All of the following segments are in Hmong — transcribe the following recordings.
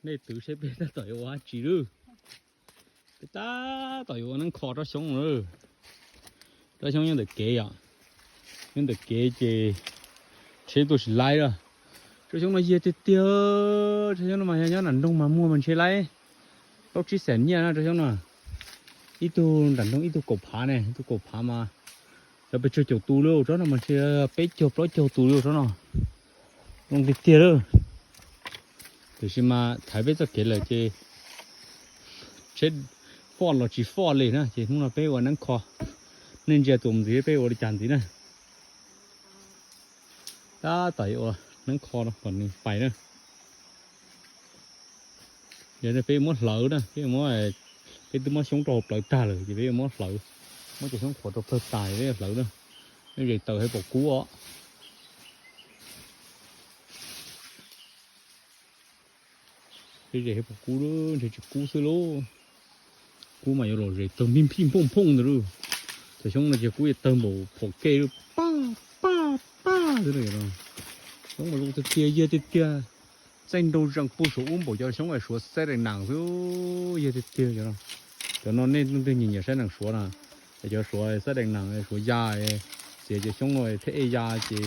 Nej twv seb peb tab tom yuav ua dab tsi lawm. Peb tab tom yuav ua neeb kho tsob xyoob lawm. Tsob xyoob nyob ntawm kev yom, nyob ntawm kev ces tsheb tuaj tsis laib lawm. Tsob xyoob no yiag tiag tiag. Tsob xyoob no mas yog nyob nram nroog mas muag mas ntshe laib plaub tsib xees nyiaj na tsob xyoob no. Ib tug nram nroog ib tug kaum phav ne, ib tug kaum phav mas yog pes tsawg caum tus li tsob no mas ntshe peb caug plaub caug tus li tsob no. Zoo tiag tiag lawm. Tiam sis mas thaiv peb txoj kev lawm ces tsheb foj los tsis foj li na ces hnub no peb ua neeb kho. Nej ntsia tus ntxiv peb ua li cas ntxiv na. Tab tom yuav ua neeb kho no kom nws pais na. Yog peb muab hlawv na, peb muab, peb twb muab xyoob rau hauv plawv tag lawm ces peb yuav muab hlawv, muab cov xyoob qhuav rau plawg tas peb yuav hlawv na. Nej zes taws thiab pom kub os. Peb zes thiab pom kub lawm, ntshe tsis kub xwb lauj. Kub mas yuav los zes tawg nphij nphij nphooj nphooj ntawd lauj. Cov xyoob no ces kub yuav tawg npaum phom kej lawm, paj paj paj xwb no. Xyoob mas zoo tiag tiag, yiag tiag tiag. Txaij nraug zees pug saum ub npaum cov xyoob es suav xab dees nas xwb, yiag tiag tiag cov no. Cov no nej leej twg nyiam nyiam xab dees suav na, es cov suav xab dees nas suav ya, txiav cov xyoob no thiab ej ya ces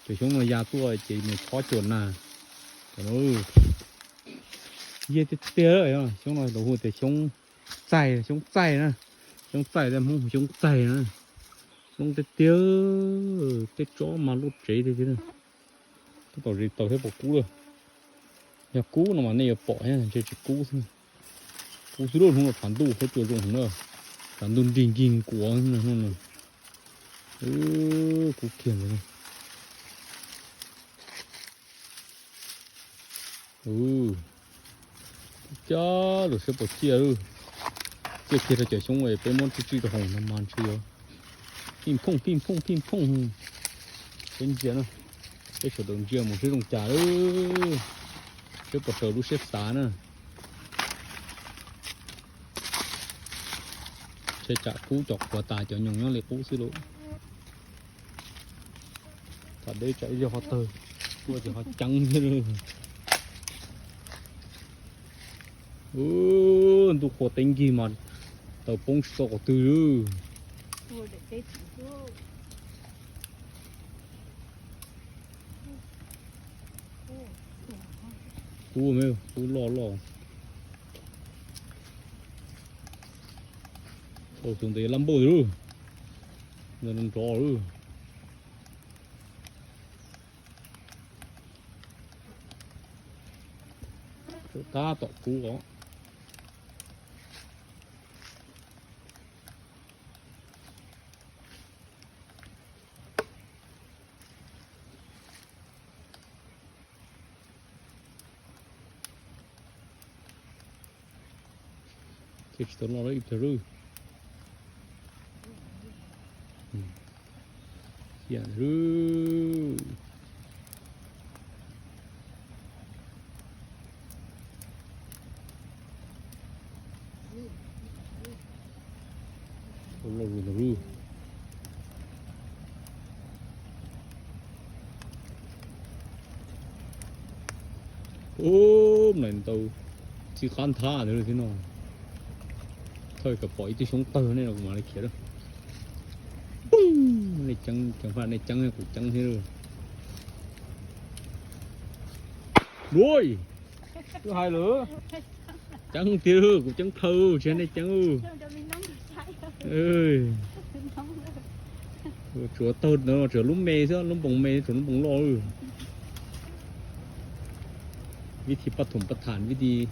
cov xyoob no ya tuaj ces nws chob cuam na. Cov no yiag tiag tiag, xyoob no lawv hu tias xyoob txaij, xyoob txaij na, xyoob txaij tej Hmoob hu xyoob txaij na. Zoo tiag tiag, tej tsob mas luaj tsev tiag tiag. Tab tom zes taws thiab pom kub lawm. Yog kub no mas nej yuav pom thiab, ntshe tsis kub xwb. Kub xwb lauj, hnub no tshav ntuj huab cua zoo heev na. Tshav ntuj nrig nkig nkuav hnub no. Kub kiag ntawd. Cab lus siab pom ciaj lawm. Ciaj kiag rau cov xyoob es peb muab tsij tsij rau hauv no mas ntshe yuav pij phooj pij phooj pij phooj. Peb ntsia na, peb sawv daws ntsia mus seb zoo cas lawm. Seb puas raws lub siab xav na. Ntshe tsam kub cov qhuav tas cov nyoos nyob li qub xwb lauj. Tsam deb tsam ib zaug ho tawg, tuaj ces ho ceeb thiab. Ntuj qhua teb nkig mas taws poob tsis tau qhov twg li. Kub me, kub loj loj. Tau tus ntawd lab npauj lawm. Ntawd nrov lawm. Tab tom kub os. Ces tsis tau loj lawm ib pliag lawm. Cia lawm. Ua loj zus ntag lub. Ub, mlom ntau, txij qab nthab ntawd thiab no. Thawj kom pom ib tug xyoob tawg nej los kuv mam li khiav lawm. Poob! Nej ceeb, ceev faj nej ceeb kuv ceeb thiab lawm. Luj, twb hais lawm, ceeb tiag, kuv ceeb dhau tsis yog nej ceeb. Tsuav tawg no tsuav lub me xwb, lub npoos me, tsuav lub npoos loj. Vib thib paj thoom paj tham, vib thib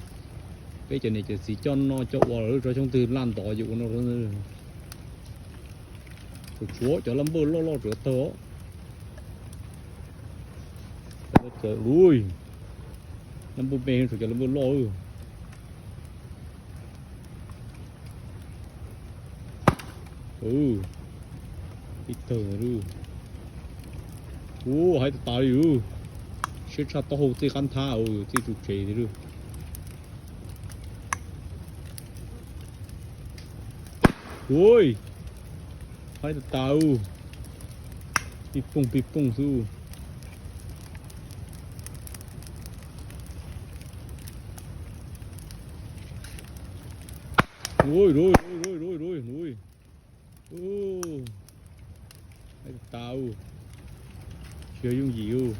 peb cov niam cov txiv coj noj coj ua los tsob xyoob twg laj ntov ces ua no. Tsuav cov laj npawj loj loj tsuav tawg. Laj npawj me tsuav cov laj npawj loj. Tib tawg. Ub, haib tas tas li. Siab tshaj taub hau txij qab nthab, txij tsuj tsev li. Ub, haib tas tas. Pij pooj pij pooj xwb. Ui, ui, ui, ui, ui, ui, ui. Ub, tas ub. Tsis yog yooj yim ub.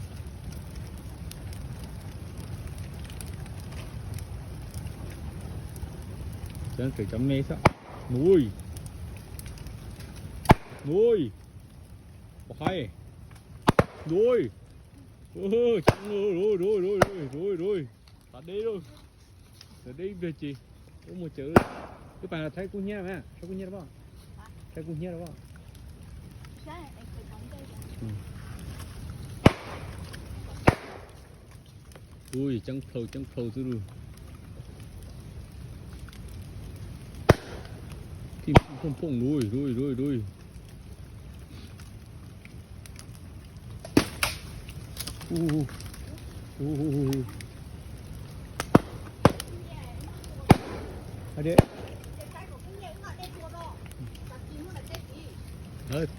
Cov tseem cov me xwb. Nuj, nuj, ua haib, nuj, ua, nuj, nuj, nuj, tas deb lauj. Lawv deb ib pliag ces ua muag cawv. Wb pas thaij kub hnyiab mas, thaij kub hnyiab los, thaij kub hnyiab los. Ui, ceeb plhaus ceeb plhaus xwb lauj. Phim phim phooj phooj lauj, lauj, lauj, lauj. Ui, ui, ui, ui.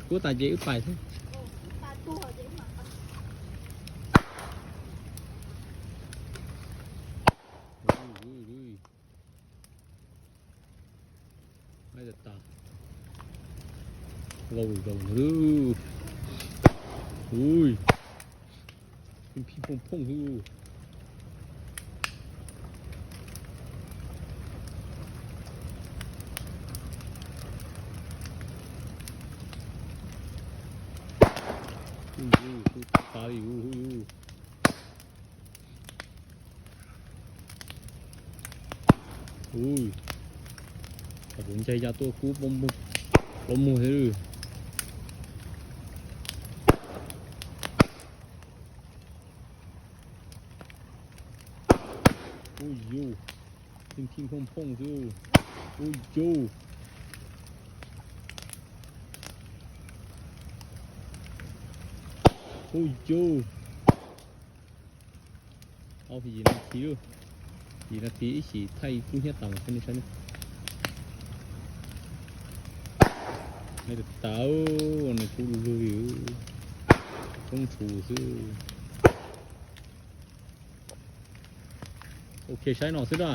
Kuv tas ces wb pais xwb. Ui, ui, ui. Vau zaus na. Ui, phim phim phooj phooj xwb. Ui, ui, ui, tas li ub. Ui, kuv ncaig ya tuaj kub plob muag xwb. Ui yus, phim phim phooj phooj xwb. Ui yus. Ui yus. Ob yim nas this lauj, yim nas this ib chim thaij kub hnyiab tas mas nej saib ne. Nws tas, nws kub lug lug, koob txhus xwb. Ok, saib no xwb na.